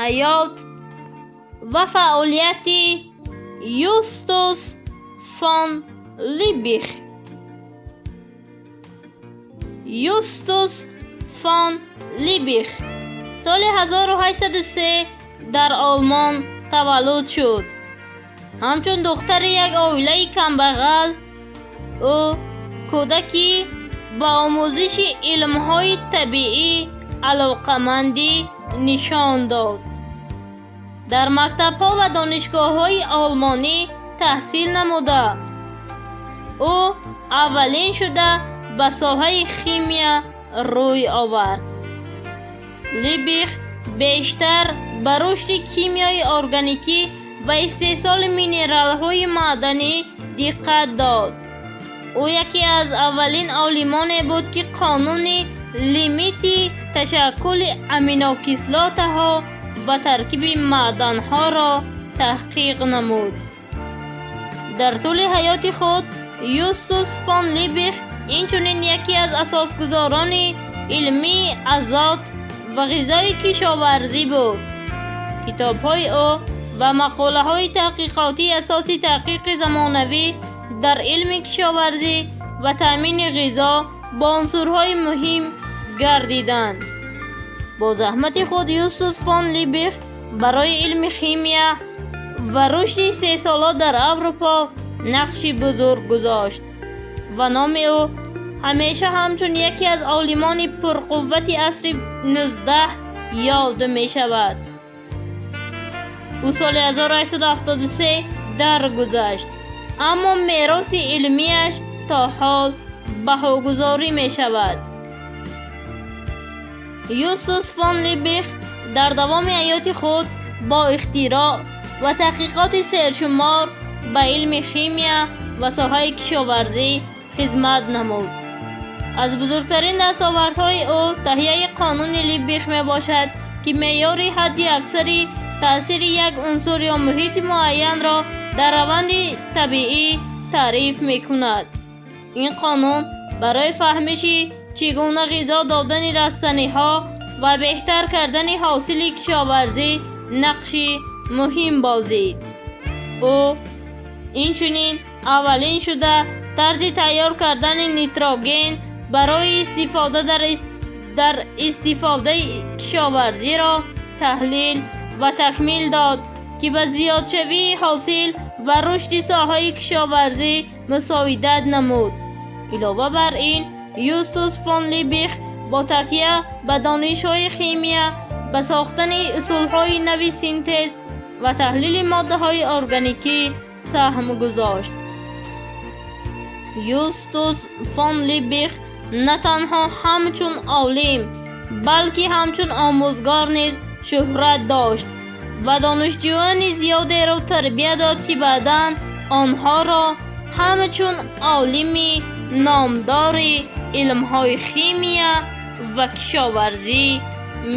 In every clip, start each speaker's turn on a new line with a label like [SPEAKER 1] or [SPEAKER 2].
[SPEAKER 1] Ҳаёт ва фаъолияти Юстус фон Либих. Юстус фон Либих соли 1803 дар Олмон таваллуд шуд. Ҳамчун духтари як оилаи камбағал, ӯ кӯдакӣ ба омӯзиши илмҳои табиӣ алоқамандӣ нишон дод. Дар мактабҳо ва донишгоҳҳои олмонӣ таҳсил намуда, ӯ аввалин шуда ба соҳаи химия рӯй овард. Либих бештар ба рушди кимиёи органикӣ ва истеҳсоли минералҳои маъданӣ диққат дод. Ӯ яке аз аввалин олимоне буд, ки қонуни лимити ташаккули аминокислотаҳо ва таркиби маъданҳоро таҳқиқ намуд. Дар тӯли ҳаёти худ Юстус фон Либих инчунин яке аз асосгузорони илмии азот ва ғизои кишоварзӣ буд. Китобҳои ӯ ва мақолаҳои таҳқиқотӣ асоси таҳқиқи замонавӣ дар илми кишоварзӣ ва таъмини ғизо бо унсурҳои муҳим гардиданд. Бо заҳмати худ Юстус фон Либих барои илми химия ва рушди истеҳсолот дар Аврупо нақши бузург гузошт ва номи ӯ ҳамеша ҳамчун яке аз олимони пурқуввати асри 19 ёд мешавад. Ӯ соли 1873 даргузашт, аммо мероси илмиаш то ҳол баҳогузорӣ мешавад. Юстус фон Либих дар давоми ҳаёти худ бо ихтироъ ва таҳқиқоти сершумор ба илми химия ва соҳаи кишоварзӣ хизмат намуд. Аз бузургтарин дастовардҳои ӯ таҳияи қонуни Либих мебошад, ки меъёри ҳадди аксари таъсири як унсур ё муҳити муайянро дар раванди табиӣ таъриф мекунад. Ин қонун барои фаҳмиши чӣ гуна ғизо додани растаниҳо ва беҳтар кардани ҳосили кишоварзӣ нақши муҳим бозид. Ӯ инчунин аввалин шуда тарзи тайёр кардани нитроген барои истифода дар истифодаи кишоварзиро таҳлил ва такмил дод, ки ба зиёдшавии ҳосил ва рушди соҳаи кишоварзӣ мусоидат намуд. Илова бар ин, Юстус фон Либих бо такя ба донишҳои химия ба сохтани усулҳои нави синтез ва таҳлили моддаҳои органикӣ саҳм гузошт. Юстус фон Либих на танҳо ҳамчун олим, балки ҳамчун омӯзгор низ шӯҳрат дошт ва донишҷӯёни зиёдеро тарбия дод, ки баъдан онҳоро ҳамчун олими номдори илмҳои химия ва кишоварзӣ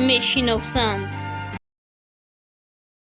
[SPEAKER 1] мешиносанд.